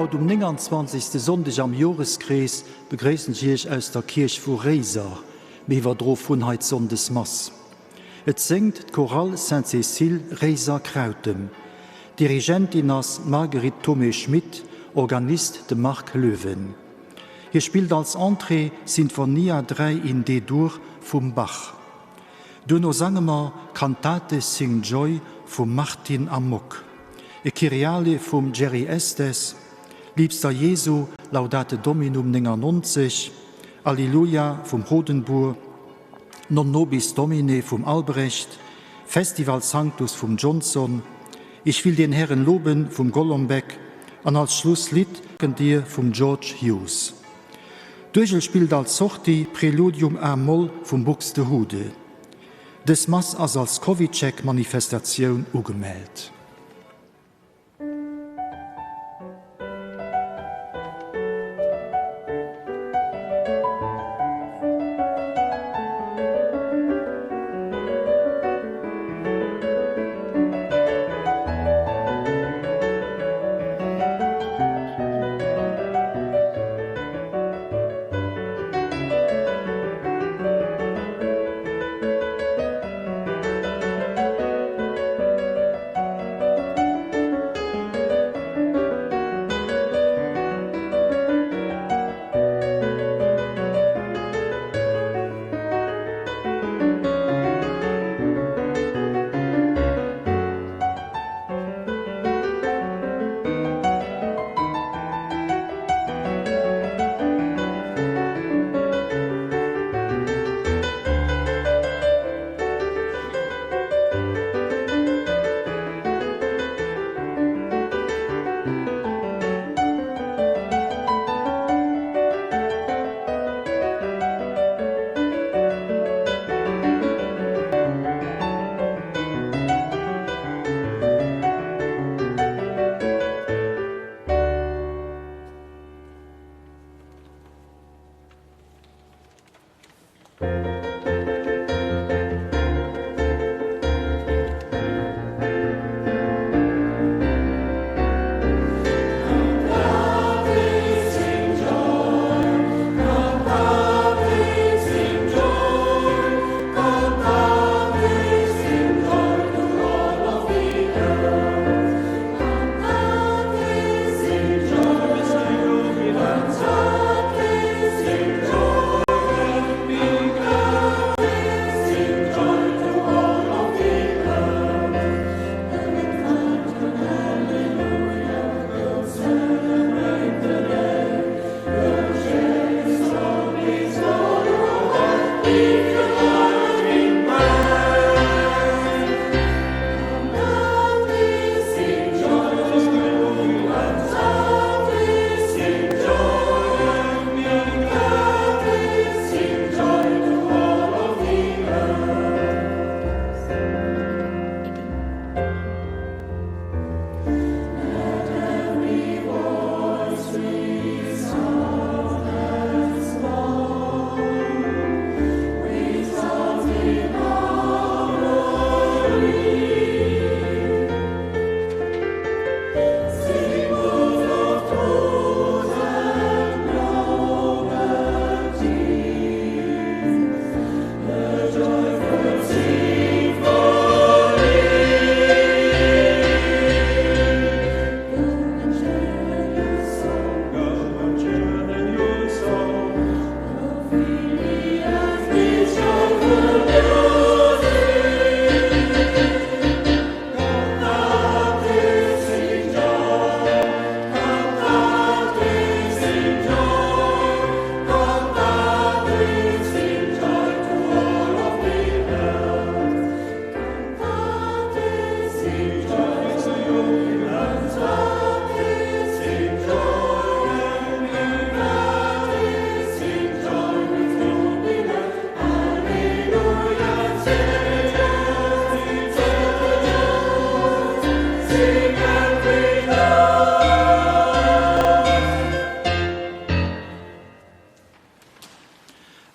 Haut um 29. Sonndeg am Joreskrees begréissen ech Iech aus der Kierch vu Réiser. Mir iwwerdro vun hei d'Sonndesmass. Et séngt d'Chorale Sainte-Cécile Réiser-Krautem. Dirigentin ass d'Marguerite Thomé-Schmit, Organist de Marc Loewen. Hie spillt als Entrée Sinfonia 3 in D-Dur vum Bach. Duerno sange mer Cantate Sing Joy vum Martin Amok, e Kyriale vum Jerry Estes, Liebster Jesu, Laudate Dominum 99, Alleluia vum Rodenbourg, Non nobis Domine vum Albrecht, Festival Sanctus vum Johnson, Ich will den Herren loben vum Golombek an als Schlusslidd Kennt Dir vum George Hughes. D'Uergel spillt als Sortie Preludium a-Moll vum Buxtehude. Dës Mass ass als CovidCheck-Manifestatioun ugemellt.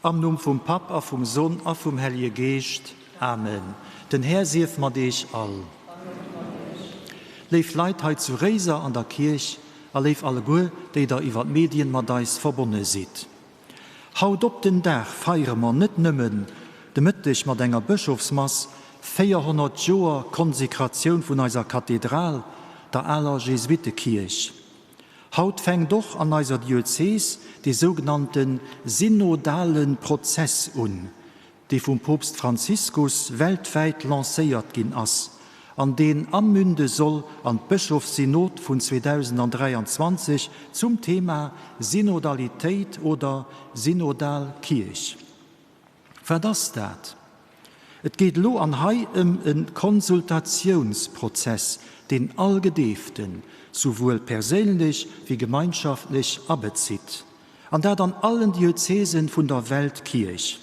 Am Numm vum Papp a vum Sonn a vum Hellje Geescht. Amen. Den Här sief mat Iech all. Léif Leit hei zu Réiser an der Kierch a léif alleguer, déi der iwwer d'Medien mat eis verbonne sidd. Haut op den Dag feiere mer net nëmmen de Mëtteg mat enger Bëschofsmass 400 Joer Konsekratioun vun eiser Kathedral, der aler Jesuittekierch. Haut fänkt och an eiser Diözes dee sougenannte synodale Prozess un, dee vum Poopst Franziskus weltwäit lancéiert ginn ass an deen amünde soll an d'Bëschofssynod vun 2023 zum Thema Synodalitéit oder synodal Kierch. Wat ass dat? Et geet elo an hei ëm e Konsultatiounsprozess, deen all Gedeeften, souwuel perséinlech wéi gemeinschaftlech, abezitt, an dat an allen Diözesen vun der Weltkierch.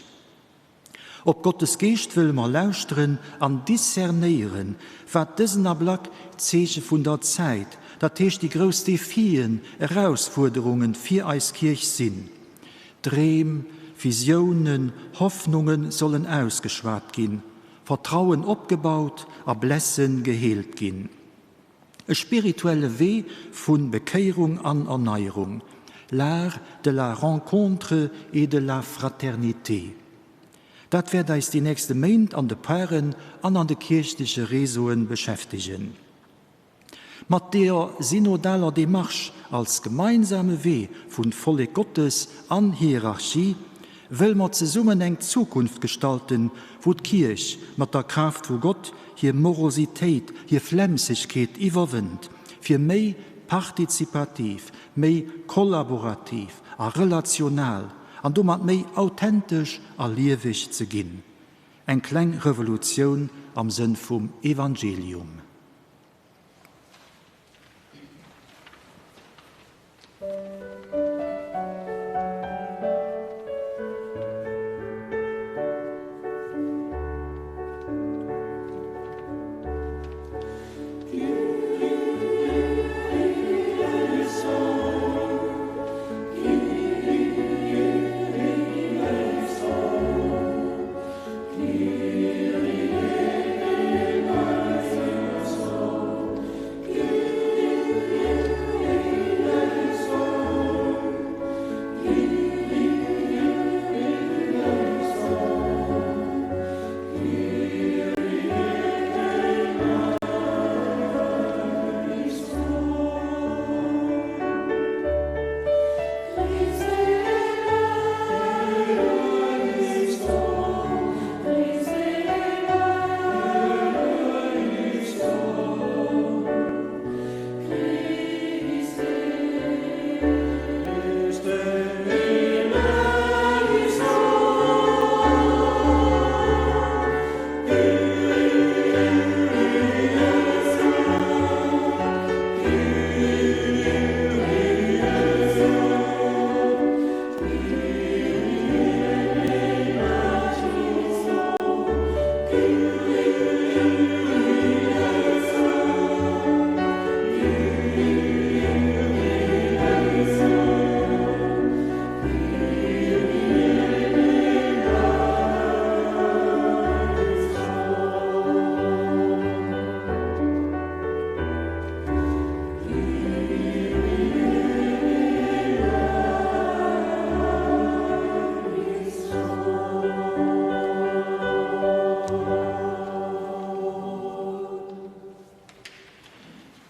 Op Gottes Geescht wëlle mer lauschteren an discernéieren, wat dësen Ablack d'Zeeche vun der Zäit, dat heescht déi grouss Defien, Erausfuerderungen fir eis Kierch sinn. Dreem, Visiounen, Hoffnunge sollen ausgeschwat ginn, Vertrauen opgebaut a Blessen geheelt ginn. E spirituelle Wee vu Bekéierung an Erneierung, l'art de la rencontre et de la fraternité. Dat wäert eis déi nächste Méint an de Paren an an de kierchleche Réseaue beschäftegen. Mat deeër synodaler Démarche als gemeinsame Wee vun Vollek Gottes an Hierarchie wëlle mer zesummen eng Zukunft gestalten, wou d'Kierch mat der Kraaft vu Gott hir Morositéit, hir Flemmsegkeet iwwerwënnt, fir méi partizipativ, méi kollaborativ a relational an domat méi authentesch a lieweg ze ginn. Eng kleng Revolutioun am Sënn vum Evangelium.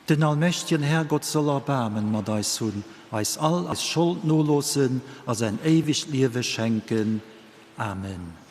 Den allmächtegen Herrgott soll Erbaarmen mat eis hunn, eis all eis Schold noloossen a säin éiwegt Liewe schenken. Amen.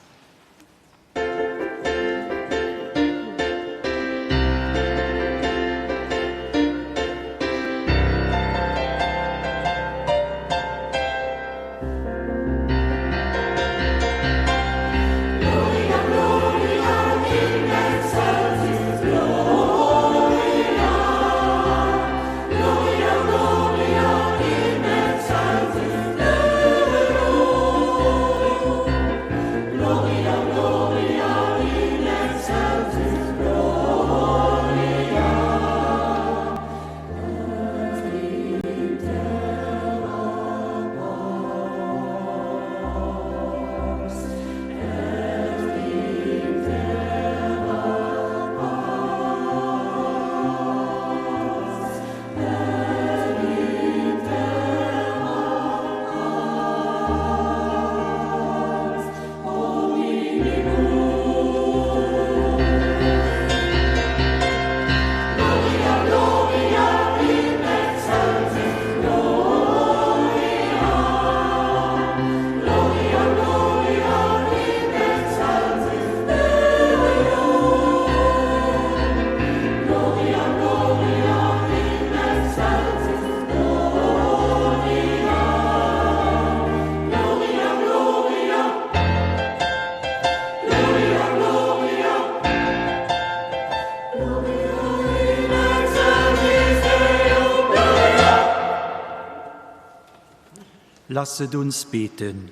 Lasset uns beten.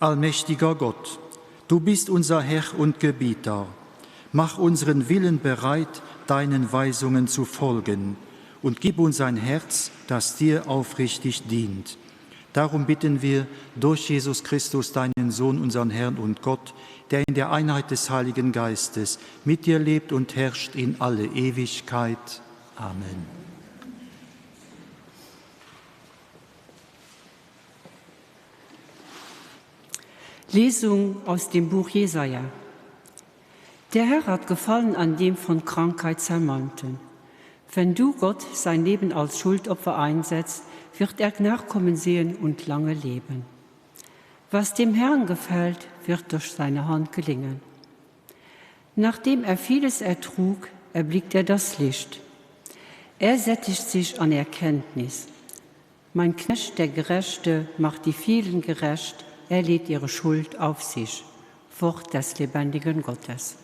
Allmächtiger Gott, du bist unser Herr und Gebieter. Mach unseren Willen bereit, deinen Weisungen zu folgen, und gib uns ein Herz, das dir aufrichtig dient. Darum bitten wir durch Jesus Christus, deinen Sohn, unseren Herrn und Gott, der in der Einheit des Heiligen Geistes mit dir lebt und herrscht in alle Ewigkeit. Amen. Lesung aus dem Buch Jesaja. Der Herr hat gefallen an dem von Krankheit zermalmten. Wenn du Gott sein Leben als Schuldopfer einsetzt, wird er Nachkommen sehen und lange leben. Was dem Herrn gefällt, wird durch seine Hand gelingen. Nachdem er vieles ertrug, erblickt er das Licht. Er sättigt sich an Erkenntnis. Mein Knecht, der Gerechte, macht die vielen gerecht, er lädt ihre Schuld auf sich. Wort des lebendigen Gottes.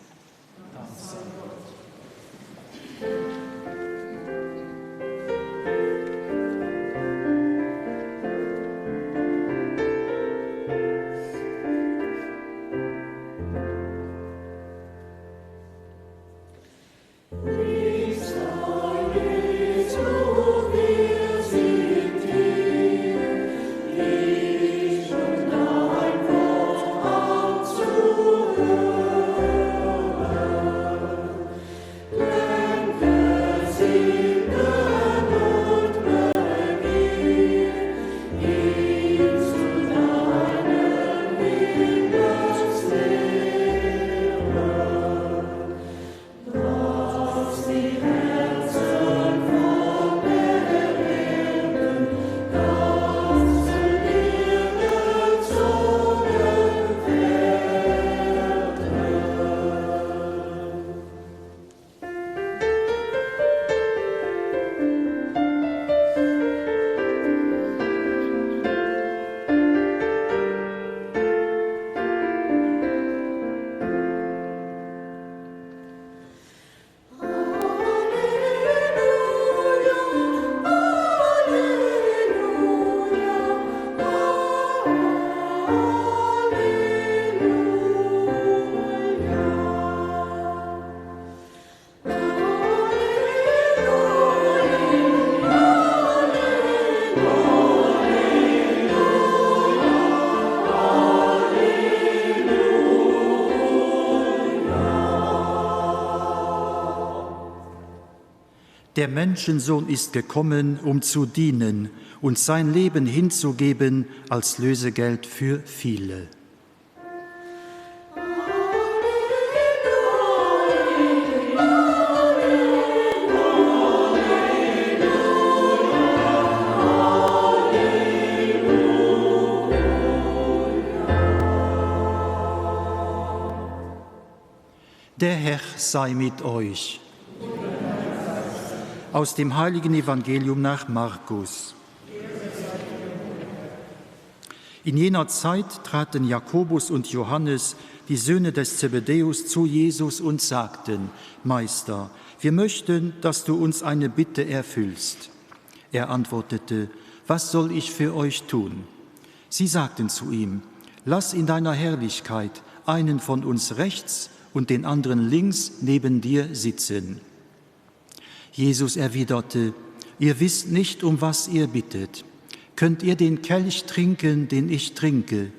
Der Menschensohn ist gekommen, um zu dienen und sein Leben hinzugeben als Lösegeld für viele. Der Herr sei mit euch. Aus dem heiligen Evangelium nach Markus. In jener Zeit traten Jakobus und Johannes, die Söhne des Zebedäus, zu Jesus und sagten: Meister, wir möchten, dass du uns eine Bitte erfüllst. Er antwortete: Was soll ich für euch tun? Sie sagten zu ihm: Lass in deiner Herrlichkeit einen von uns rechts und den anderen links neben dir sitzen. Jesus erwiderte: Ihr wisst nicht, um was ihr bittet. Könnt ihr den Kelch trinken, den ich trinke,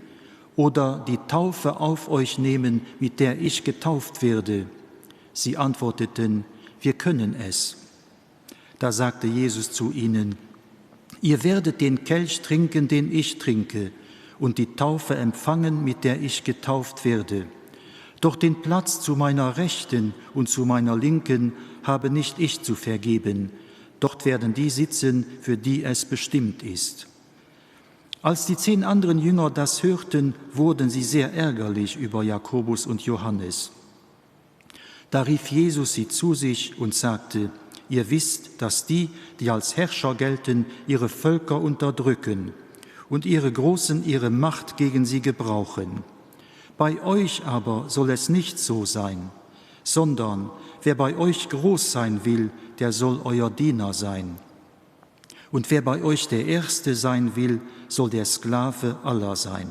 oder die Taufe auf euch nehmen, mit der ich getauft werde? Sie antworteten: Wir können es. Da sagte Jesus zu ihnen: Ihr werdet den Kelch trinken, den ich trinke, und die Taufe empfangen, mit der ich getauft werde. Doch den Platz zu meiner Rechten und zu meiner Linken habe nicht ich zu vergeben. Dort werden die sitzen, für die es bestimmt ist. Als die zehn anderen Jünger das hörten, wurden sie sehr ärgerlich über Jakobus und Johannes. Da rief Jesus sie zu sich und sagte: Ihr wisst, dass die, die als Herrscher gelten, ihre Völker unterdrücken und ihre Großen ihre Macht gegen sie gebrauchen. Bei euch aber soll es nicht so sein. Sondern wer bei euch groß sein will, der soll euer Diener sein. Und wer bei euch der Erste sein will, soll der Sklave aller sein.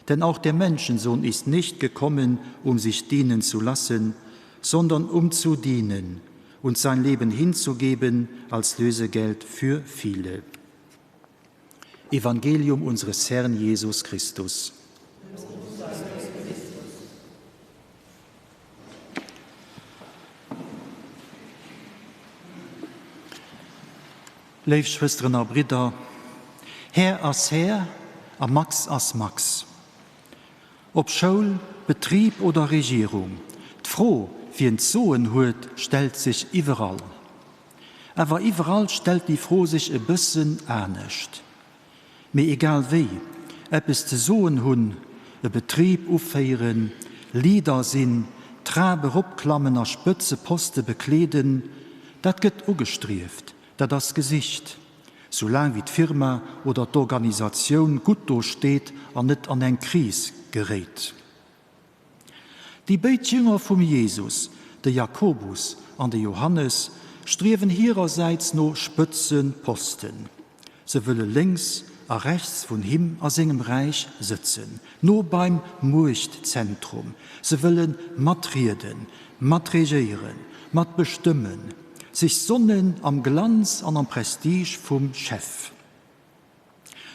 Denn auch der Menschensohn ist nicht gekommen, um sich dienen zu lassen, sondern um zu dienen und sein Leben hinzugeben als Lösegeld für viele. Evangelium unseres Herrn Jesus Christus. Léif Schwësteren a Bridder, Här ass Här a Max ass Max. Ob Schoul, Betrib oder Regierung, d'Fro, wien d'Soen huet, stellt sech iwwerall. Awer iwwerall stellt déi Fro sech e bëssen anescht. Mee egal wéi, eppes ze soen hunn, e Betrib uféieren, Leader sinn, d'Trap eropklammen a Spëtzeposte bekleeden, dat gëtt ugestrieft, dat ass gesicht, soulaang wéi d'Firma oder d'Organisatioun gutt do steet an net an eng Kris geréit. Déi béid Jünger vum Jesus, de Jakobus an de Johannes, striewen hirersäits no Spëtzeposten. Se wëlle lénks a rechts vun him a sengem Räich sëtzen, no beim Muechtzentrum. Se wëlle matrieden, matregéieren, matbestëmmen, sech sonnen am Glanz an am Prestige vum Chef.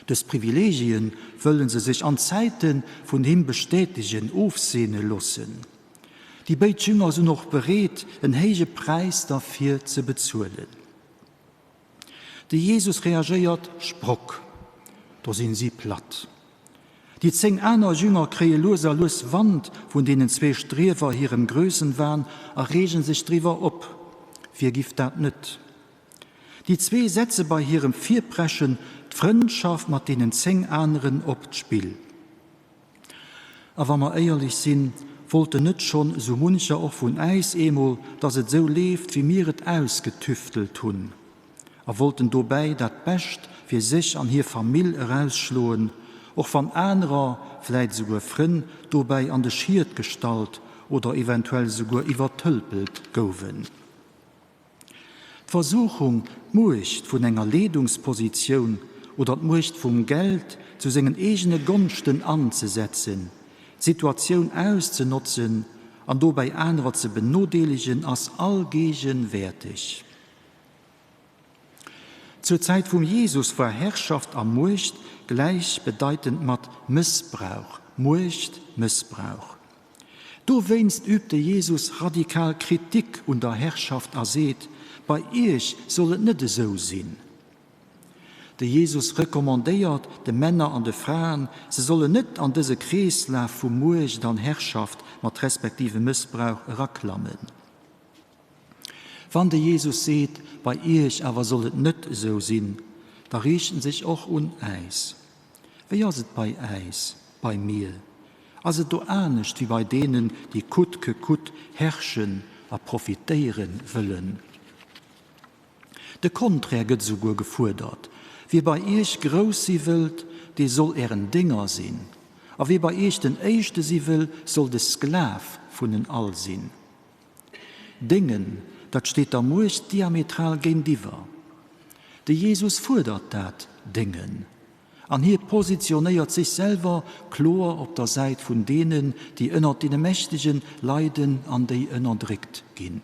Dës Privilegien wëllen se sech an Zäite vun him bestätegen, ofseene loossen. Déi béid Jünger sinn och bereet, en héije Präis derfir ze bezuelen. De Jesus reagéiert sprock, do sinn si platt. Déi 10 aner Jünger kréie lues a lues Wand vun deenen zwee Striewer hirem Grössenwahn a reegen sech driwwer op. Wie giff dat net? Déi zwee setze bei hirem Virpreschen d'Frëndschaft mat deenen 10 aneren op d'Spill. A wa mer éierlech sinn, wollten net schonn esou muncher och vun äis eemol, dass et esou leeft, wéi mir et ausgetüftelt hunn, a wollten dobäi dat Bescht fir sech an hir Famill erausschloen, och wann anerer, vläit esouguer Frënn, dobäi an de Schiet gestallt oder eventuell esouguer iwwertëlpelt gouwen. D'Versuchung, d'Muecht vun enger Leedungspositioun oder d'Muecht vum Geld zu sengen eegene Gonschten anzesetzen, d'Situatioun auszenotzen an dobäi anerer ze benodeelegen, ass allgegenwäerteg. Zur Zäit vum Jesus war Herrschaft a Muecht gläichbedeitend mat Mëssbrauch, Muechtmëssbrauch. Dowéinst übt de Jesus radikal Kritik un der Herrschaft a seet, Bei iech soll et net esou sinn. De Jesus recommandéiert de Männer an de Fraen, se sollen net an dëse Kreeslaf vu Muecht an Herrschaft mat respektivem Mëssbrauch eraklammen. Wann de Jesus seet, Bei iech awer soll et net esou sinn, da riicht en sech och un äis. Wéi ass et bei äis, bei mir? Ass et do anescht wéi bei deenen, déi coûte que coûte herrschen a profitéiere wëllen? De Contraire gëtt esouguer gefuerdert, Wie bei iech grouss si wëllt, dee soll ären Dénger sinn, a wie bei iech den Éischte si wëll, soll de Sklav vun en all sinn. Déngen, dat steet der Muecht diametral géintiwwer. De Jesus fuerdert dat Déngen. An hie positionéiert sech selwer kloer op der Säit vun deenen, déi ënnert deene Mächtegen leiden an déi ënnerdréckt ginn.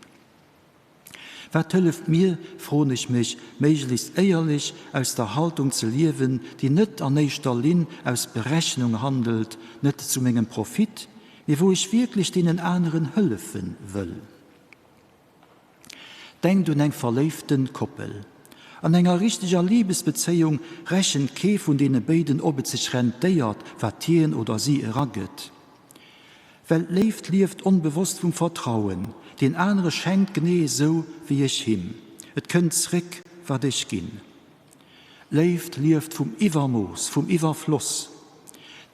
Wat hëlleft mir, froen ech mech, méiglechst éierlech aus der Haltung ze liewen, déi net an éischter Linn aus Berechnung handelt, net zu mengem Profit, mee wou ech wierklech deenen aneren hëllefe wëll? Denkt un eng verléiften Koppel. An enger richteger Libesbezéiung rechent kee vun deene béiden ob et sech rentéiert wat hien oder si eragëtt. Well d'Léift lieft onbewosst vum Vertrauen, deen anere schenkt genee esou wéi ech him, et kënnt zréck wat ech ginn. D'Léift lieft vum Iwwermooss, vum Iwwerfloss.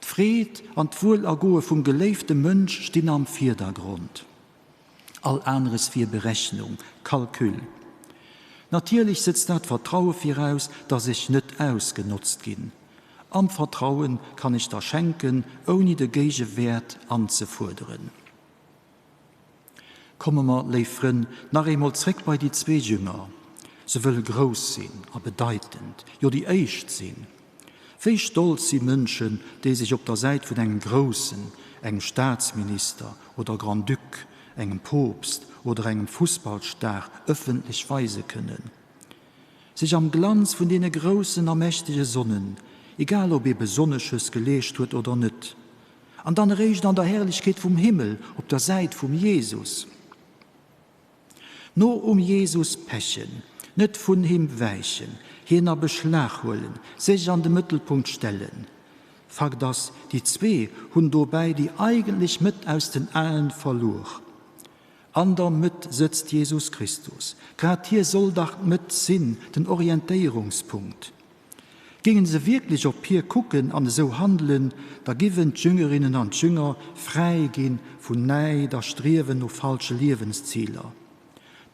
D'Freed an d'Wuelergoe vum geléifte Mënsch stinn am Virdergrond. All aneres wier Berechnung, Calcul. Natierlech sëtzt dat Vertraue viraus, dass ech net ausgenotzt ginn. Am Vertraue kann ech da schenken, ouni de Géigewäert anzefuerderen. Komme mer, léif Frënn, nach eemol zréck bei déi zwee Jünger. Se wëlle grouss sinn a bedeitend, jo déi éischt sinn. Wéi stolz si Mënschen, déi sech op der Säit vun engem Groussen, engem Staatsminister oder Grand-Duc, engem Poopst oder engem Fussballstar ëffentlech weise kënnen. Sech am Glanz vun deene Groussen a Mächtege sonnen, egal ob ee Besonnesches geleescht huet oder net. An dann eréischt an der Herrlechkeet vum Himmel op der Säit vum Jesus. No um Jesus pechen, net vun him wäichen, hien a Beschlag huelen, sech an de Mëttelpunkt stellen. Fakt ass, déi zwee hunn dobäi déi eigentlech Mëtt aus den Aen verluer. An der Mëtt sëtzt Jesus Christus. Grad hie soll dach d'Mëtt sinn, den Orientéierungspunkt. Géingen se wierklech op hie kucken an esou handelen, da giwen d'Jüngerinnen an d'Jünger fräi gi vun Näid a Striewen no falsche Liewensziler.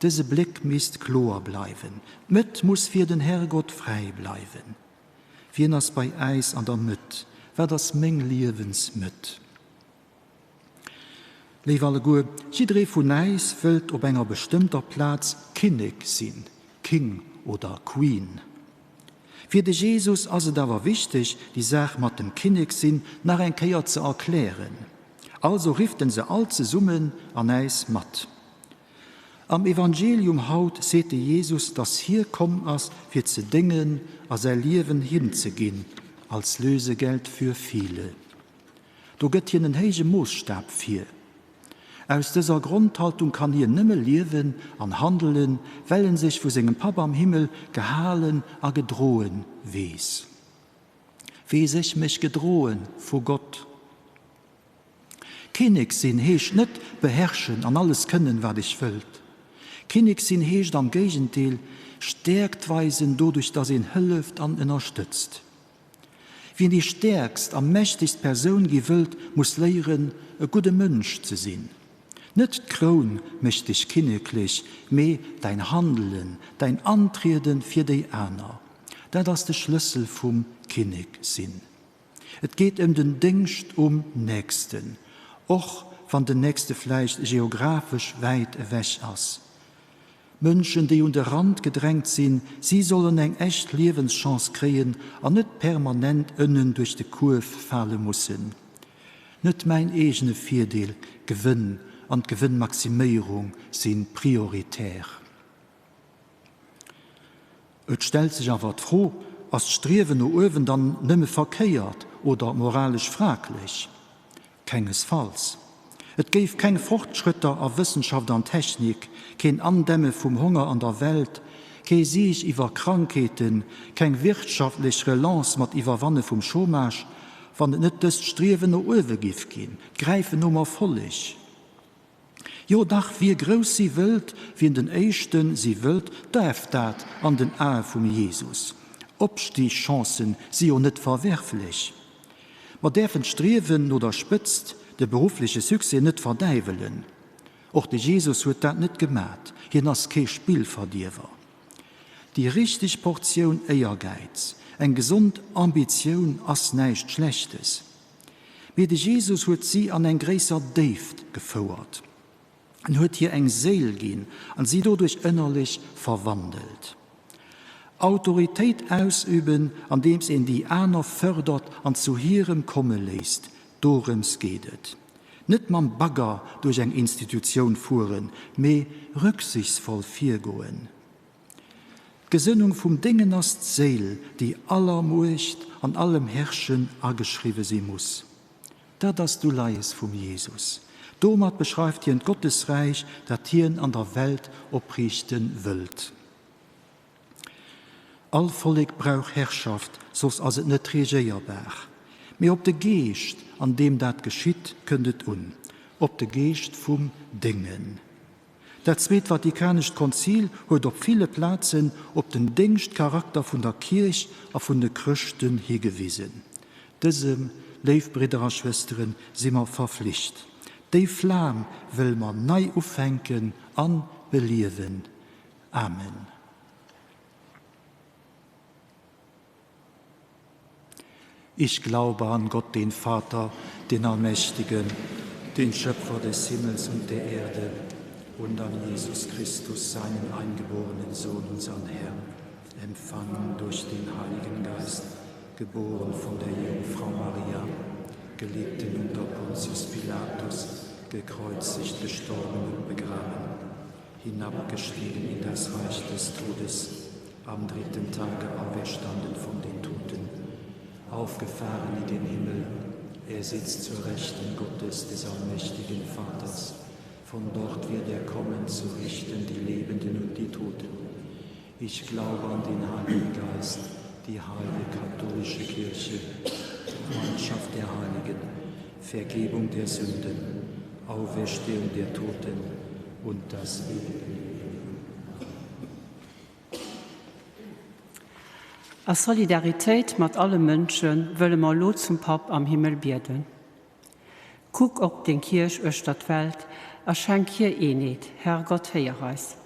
Dëse Bléck misst kloer bleiwen, D'Mëtt muss fir den Herrgott fräi bleiwen. Wien ass bei äis an der Mëtt? Wat ass meng Liewensmëtt? Léif alleguer, jidderee vun äis wëllt op enger bestëmmter Plaz Kinnek sinn, King oder Queen. Fir de Jesus ass et awer wichteg, déi Saach mat dem Kinnek sinn nach eng Kéier ze erklären. Also rifft en se all zesummen an äis mat. Am Evangelium haut seet de Jesus, dass hie komm ass, fir ze déngen a säi Liewen hinzeginn als Lösegeld für viele. Do gëtt hien en héije Moossstab vir. Aus dëser Grondhaltung kann hien nëmme liewen an handelen, well en sech vu sengem Papp am Himmel gehalen a gedroen weess. Weess ech mech gedroen vu Gott? Kinnek sinn heescht net beherrschen an alles kënnen, wat ech wëllt. Kinnek sinn heescht am Géigendeel Stäerkt weisen, doduerch dass een hëlleft an ënnerstëtzt. Wien déi stäerkst a mächtegst Persoun gi wëllt, muss léieren, e gudde Mënsch ze sinn. Net d'Kroun mécht dech kinneklech, mee däin Handelen, däin Antriede fir déi aner. Dat ass de Schlëssel vum Kinnek sinn. Et geet ëm den Déngscht um Nächsten, och wann den Nächste vläicht geographesch wäit ewech ass. Mënschen, déi un de Rand gedrängt sinn, si sollen eng echt Liewenschance kréien an net permanent ënnen duerch de Kuerf fale mussen. Net mäin eegene Virdeel, Gewënn an d'Gewënnmaximéierung si prioritär. Et stellt sech awer d'Fro, Ass d'Striewen no uewen dann nëmme verkéiert oder moralesch fraglech? Kengesfalls. Et géif keng Fortschrëtter a Wëssenschaft an Technik, keen Andämme vum Honger an der Welt, kee Sieg iwwer Krankheeten, keng wirtschaftlech Relance mat Iwwerwanne vum Chômage, wann et net dëst Striewen no uewe giff ginn, d'Gräifen nom Erfolleg. Jo dach, wie grouss si wëllt, wien den Éischten si wëllt, daerf dat an den Ae vum Jesus. Opstigschancen si jo net verwerflech. Mer däerfen d'Striewen no der Spëtzt, de beruffleche Succès net verdäiwelen. Och de Jesus huet dat net gemat, hien ass kee Spillverdierwer. Déi richteg Portioun Éiergäiz, eng gesond Ambitioun ass näischt Schlechtes. Mee de Jesus huet si an eng gréisser Déift gefouert. En huet hir eng Séil ginn an si doduerch ënnerlech verwandelt. Autoritéit ausüben, andeems een déi aner fërdert an zu hirem komme léisst, dorëms geet et. Net mam Bagger duerch eng Institutioun fueren, mee rücksichtsvoll virgoen. D'Gesënnung vum Déngen ass d'Séil, déi aller Muecht an allem Herrschen ageschriwwe si muss. Dat ass d'Uleies vum Jesus. Domat beschreift hien d'Gottesräich, dat hien an der Welt opriichte wëllt. All Vollek brauch Herrschaft, soss ass et net regéierbar. Mee op de Geescht, an deem dat geschitt, kënnt et un, op de Geescht vum Déngen. Dat Zweet Vatikanescht Konzil huet op ville Plazen op den Déngschtcharakter vun der Kierch a vun de Chrëschten higewisen. Dësem, léif Bridder a Schwësteren, si mer verflicht. Déi Flam wëlle mer nei ufänken a beliewen. Amen. Ich glaube an Gott, den Vater, den Allmächtigen, den Schöpfer des Himmels und der Erde. Und an Jesus Christus, seinen eingeborenen Sohn, unseren Herrn, empfangen durch den Heiligen Geist, geboren von der Jungfrau Maria, gelitten unter Pontius Pilatus, gekreuzigt, gestorben und begraben, hinabgestiegen in das Reich des Todes, am dritten Tage auferstanden von den Toten, aufgefahren in den Himmel, er sitzt zur Rechten Gottes des allmächtigen Vaters. Von dort wird er kommen zu richten die Lebenden und die Toten. Ich glaube an den Heiligen Geist, die heilige katholische Kirche, Gemeinschaft der Heiligen, Vergebung der Sünden, Auferstehung der Toten und das ewige Leben. A Solidaritéit mat alle Mënsche wëlle mer elo zum Papp am Himmel bieden. Kuck op deng Kierch uechter d'Welt a schenk hir Eenheet, Herrgott, héier eis.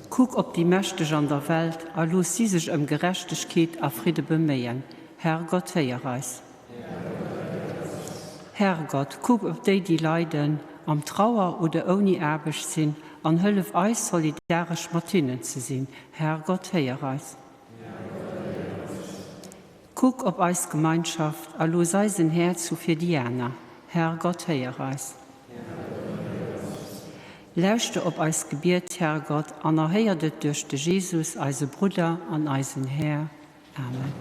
Kuck op déi Mächteg an der Welt a looss si sech ëm Gerechtegkeet a Fridde beméien, Herrgott, héier eis. Herrgott, kuck op déi, déi leiden, am Trauer oder ouni Aarbecht sinn, an hëllef eis, solidaresch mat hinnen ze sinn. Herrgott, héier eis. Kuck op eis Gemeinschaft a looss eis en Häerz hu fir déi aner. Herrgott, héier eis. Lauschter op eist Gebiet, Herrgott, an erhéiert et duerch de Jesus, eise Brudder an eisen Här. Amen.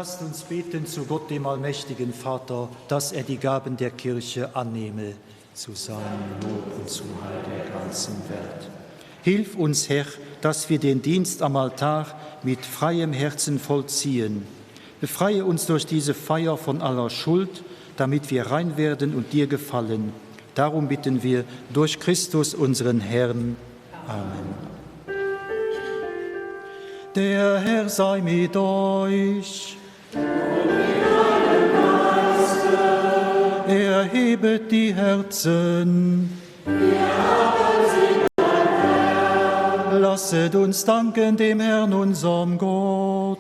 Lasst uns beten zu Gott, dem allmächtigen Vater, dass er die Gaben der Kirche annehme zu seinem Lob und zum Heil der ganzen Welt. Hilf uns, Herr, dass wir den Dienst am Altar mit freiem Herzen vollziehen. Befreie uns durch diese Feier von aller Schuld, damit wir rein werden und dir gefallen. Darum bitten wir durch Christus unseren Herrn. Amen. Der Herr sei mit euch. Erhebet die Herzen. Lasset uns danken dem Herrn unserem Gott.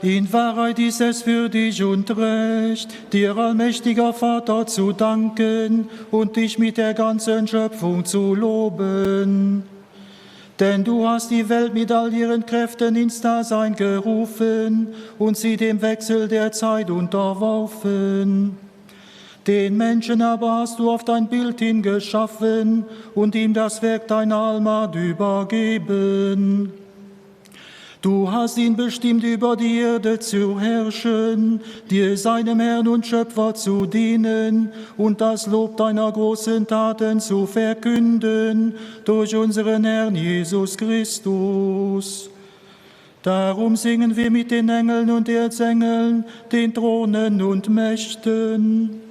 In Wahrheit ist es für dich und recht, dir allmächtiger Vater zu danken und dich mit der ganzen Schöpfung zu loben. Denn du hast die Welt mit all ihren Kräften ins Dasein gerufen und sie dem Wechsel der Zeit unterworfen. Den Menschen aber hast du auf dein Bild hingeschaffen und ihm das Werk deiner Allmacht übergeben. Du hast ihn bestimmt, über die Erde zu herrschen, dir seinem Herrn und Schöpfer zu dienen und das Lob deiner großen Taten zu verkünden durch unseren Herrn Jesus Christus. Darum singen wir mit den Engeln und Erzengeln, den Thronen und Mächten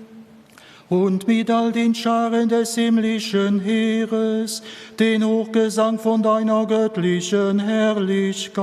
und mit all den Scharen des himmlischen Heeres den Hochgesang von deiner göttlichen Herrlichkeit.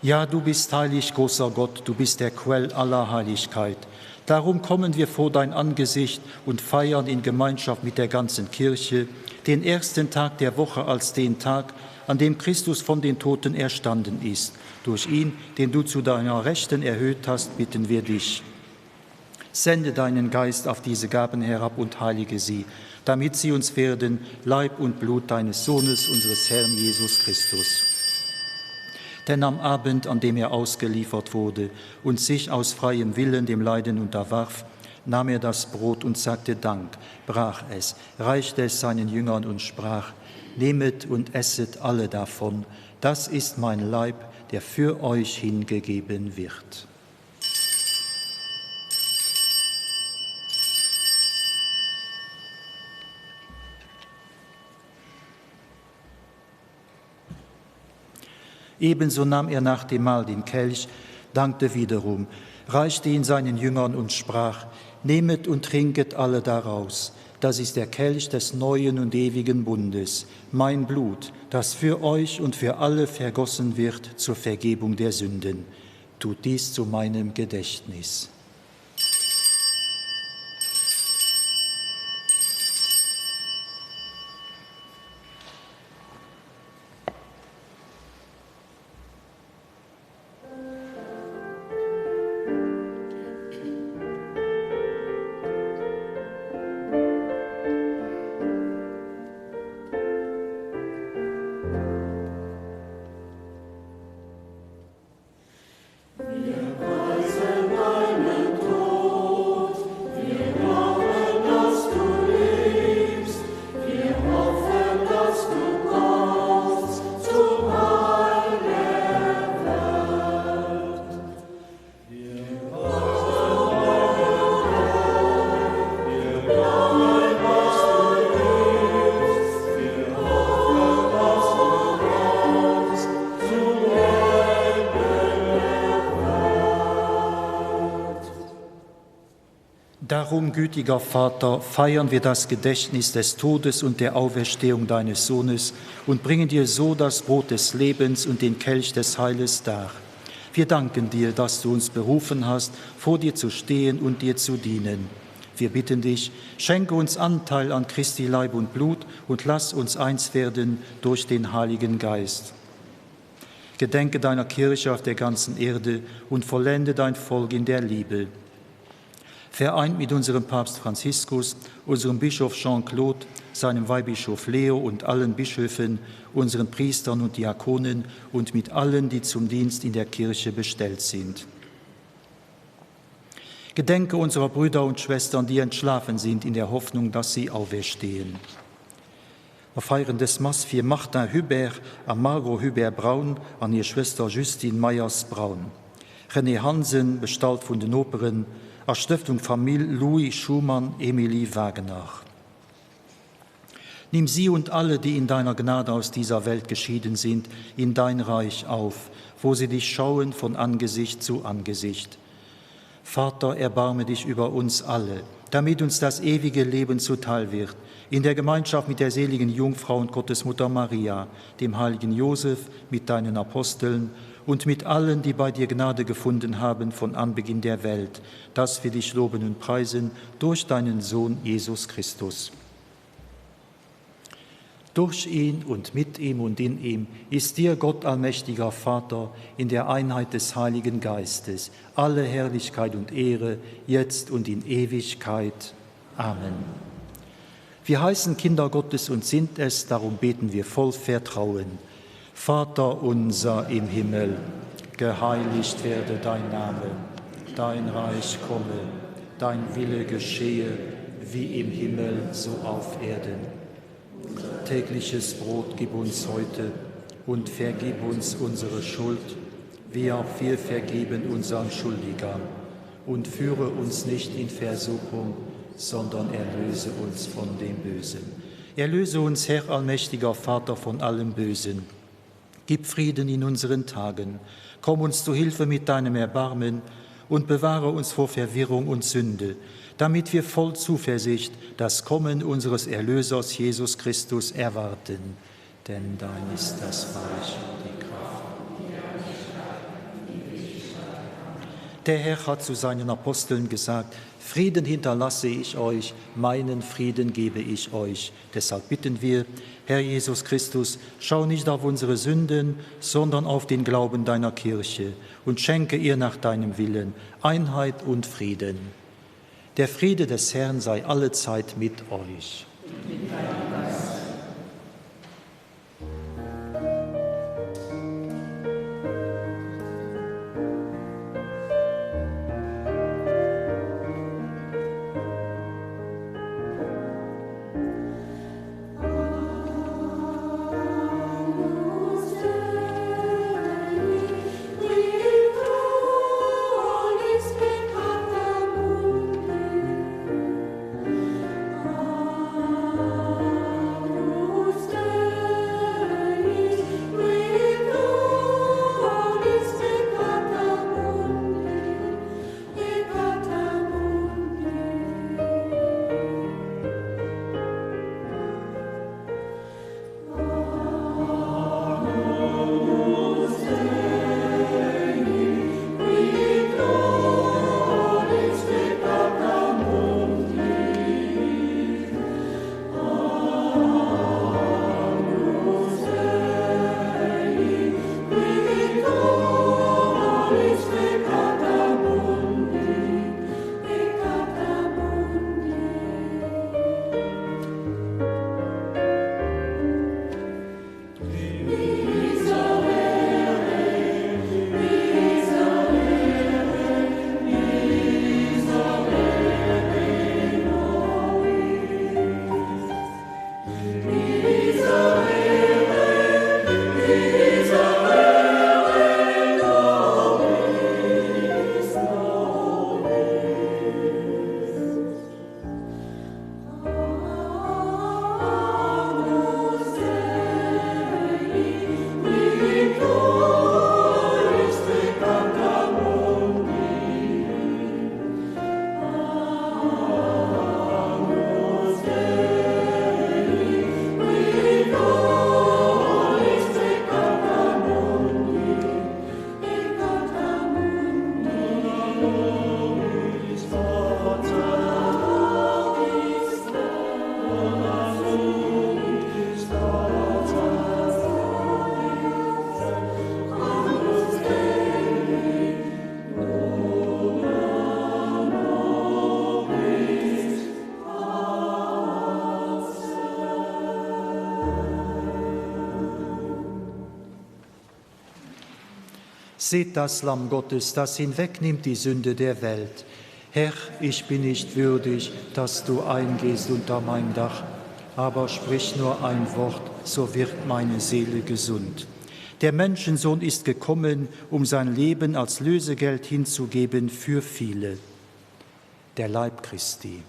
Ja, du bist heilig, großer Gott, du bist der Quell aller Heiligkeit. Darum kommen wir vor dein Angesicht und feiern in Gemeinschaft mit der ganzen Kirche den ersten Tag der Woche als den Tag, an dem Christus von den Toten erstanden ist. Durch ihn, den du zu deiner Rechten erhöht hast, bitten wir dich. Sende deinen Geist auf diese Gaben herab und heilige sie, damit sie uns werden Leib und Blut deines Sohnes, unseres Herrn Jesus Christus. Denn am Abend, an dem er ausgeliefert wurde und sich aus freiem Willen dem Leiden unterwarf, nahm er das Brot und sagte Dank, brach es, reichte es seinen Jüngern und sprach: Nehmet und esset alle davon, das ist mein Leib, der für euch hingegeben wird. Ebenso nahm er nach dem Mahl den Kelch, dankte wiederum, reichte ihn seinen Jüngern und sprach: Nehmet und trinket alle daraus. das ist der Kelch des neuen und ewigen Bundes, mein Blut, das für euch und für alle vergossen wird zur Vergebung der Sünden. Tut dies zu meinem Gedächtnis. Darum, gütiger Vater, feiern wir das Gedächtnis des Todes und der Auferstehung deines Sohnes und bringen dir so das Brot des Lebens und den Kelch des Heiles dar. Wir danken dir, dass du uns berufen hast, vor dir zu stehen und dir zu dienen. Wir bitten dich, schenke uns Anteil an Christi Leib und Blut und lass uns eins werden durch den Heiligen Geist. Gedenke deiner Kirche auf der ganzen Erde und vollende dein Volk in der Liebe. Vereint mit unserem Papst Franziskus, unserem Bischof Jean-Claude, seinem Weihbischof Leo und allen Bischöfen, unseren Priestern und Diakonen und mit allen, die zum Dienst in der Kirche bestellt sind. Gedenke unserer Brüder und Schwestern, die entschlafen sind, in der Hoffnung, dass sie auferstehen. Mer feieren dës Mass fir Martin Hubert a Margot Hubert-Braun an hir Schwëster Justine Meyers-Braun. René Hansen, bestallt vun den Noperen a Stëftung Famill Louis Schumann, Emilie Wagener. Nimm sie und alle, die in deiner Gnade aus dieser Welt geschieden sind, in dein Reich auf, wo sie dich schauen von Angesicht zu Angesicht. Vater, erbarme dich über uns alle, damit uns das ewige Leben zuteil wird, in der Gemeinschaft mit der seligen Jungfrau und Gottesmutter Maria, dem heiligen Josef, mit deinen Aposteln und mit allen, die bei dir Gnade gefunden haben von Anbeginn der Welt, dass wir dich loben und preisen durch deinen Sohn Jesus Christus. Durch ihn und mit ihm und in ihm ist dir, Gott allmächtiger Vater, in der Einheit des Heiligen Geistes, alle Herrlichkeit und Ehre, jetzt und in Ewigkeit. Amen. Wir heißen Kinder Gottes und sind es, darum beten wir voll Vertrauen. Vater unser im Himmel, geheiligt werde dein Name, dein Reich komme, dein Wille geschehe, wie im Himmel so auf Erden. Tägliches Brot gib uns heute und vergib uns unsere Schuld, wie auch wir vergeben unseren Schuldigern. Und führe uns nicht in Versuchung, sondern erlöse uns von dem Bösen. Erlöse uns, Herr allmächtiger Vater, von allem Bösen. Gib Frieden in unseren Tagen. Komm uns zu Hilfe mit deinem Erbarmen und bewahre uns vor Verwirrung und Sünde, damit wir voll Zuversicht das Kommen unseres Erlösers Jesus Christus erwarten. Denn dein ist das Reich und die Kraft. Der Herr hat zu seinen Aposteln gesagt, Frieden hinterlasse ich euch, meinen Frieden gebe ich euch. Deshalb bitten wir, Herr Jesus Christus, schau nicht auf unsere Sünden, sondern auf den Glauben deiner Kirche und schenke ihr nach deinem Willen Einheit und Frieden. Der Friede des Herrn sei allezeit mit euch. Mit deinem Geist. Seht das Lamm Gottes, das hinwegnimmt die Sünde der Welt. Herr, ich bin nicht würdig, dass du eingehst unter mein Dach, aber sprich nur ein Wort, so wird meine Seele gesund. Der Menschensohn ist gekommen, um sein Leben als Lösegeld hinzugeben für viele. Der Leib Christi.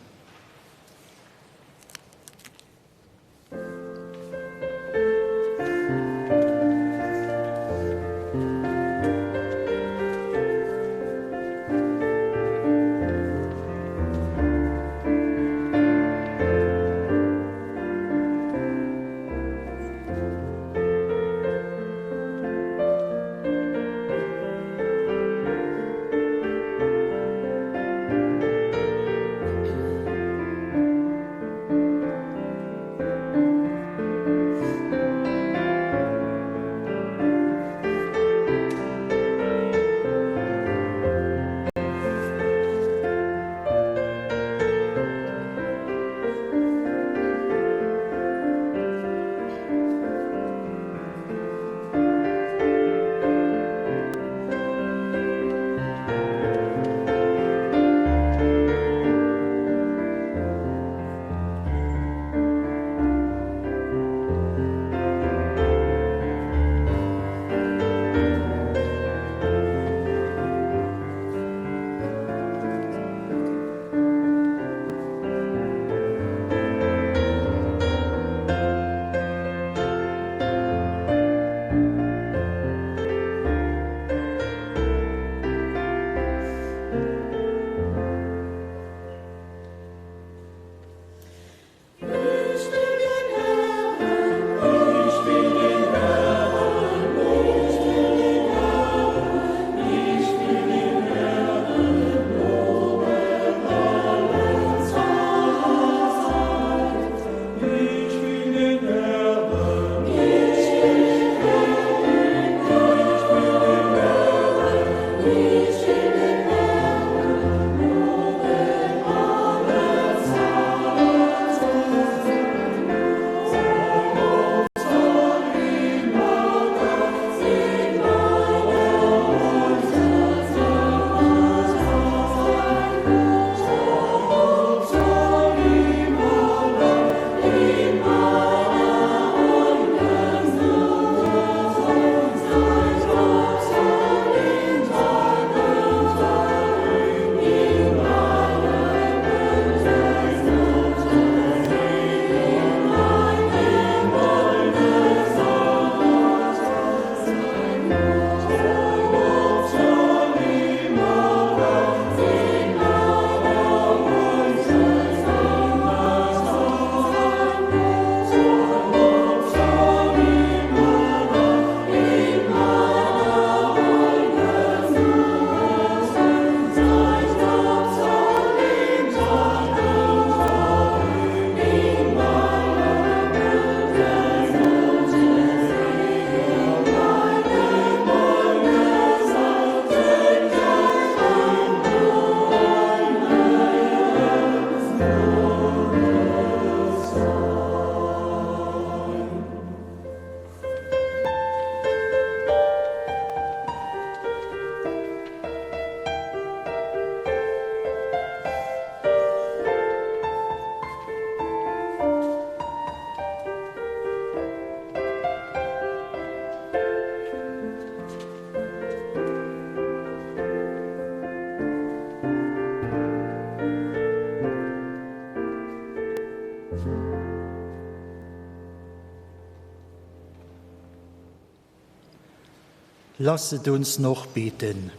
Lasset uns noch beten.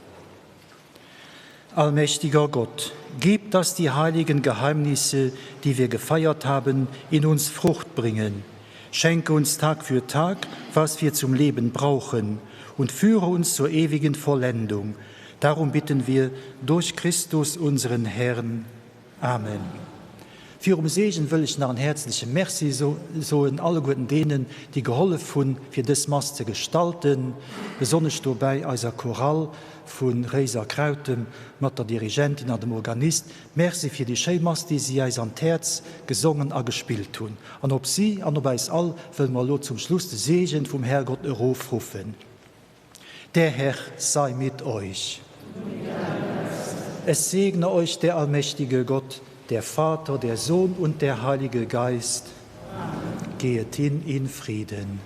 Allmächtiger Gott, gib, dass die heiligen Geheimnisse, die wir gefeiert haben, in uns Frucht bringen. Schenke uns Tag für Tag, was wir zum Leben brauchen, und führe uns zur ewigen Vollendung. Darum bitten wir durch Christus unseren Herrn. Amen. Virum Seegen wëll ech nach en häerzleche Merci soen alleguerten deenen, déi gehollef hunn, fir dës Mass ze gestalten, besonnesch dobäi eiser Chorale vu Réiser-Krautem mat der Dirigentin an dem Organist. Merci fir déi schéi Mass, déi si äis an d'Häerz gesongen a gespillt hunn. An op si an op äis all wëlle mer elo zum Schluss de Seegen vum Härgott erofruffen. Der Herr sei mit euch. Es segne euch der allmächtige Gott, der Vater, der Sohn und der Heilige Geist. Amen. Gehet hin in Frieden.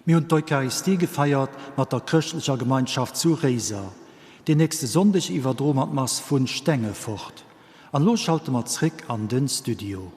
Mir hunn d'Eucharistie gefeiert mat der chrëschtlecher Gemeinschaft zu Réiser. Deen nächste Sonndeg iwwerdroe mer d'Mass vun Stengefort. An elo schalte mer zréck an den Studio.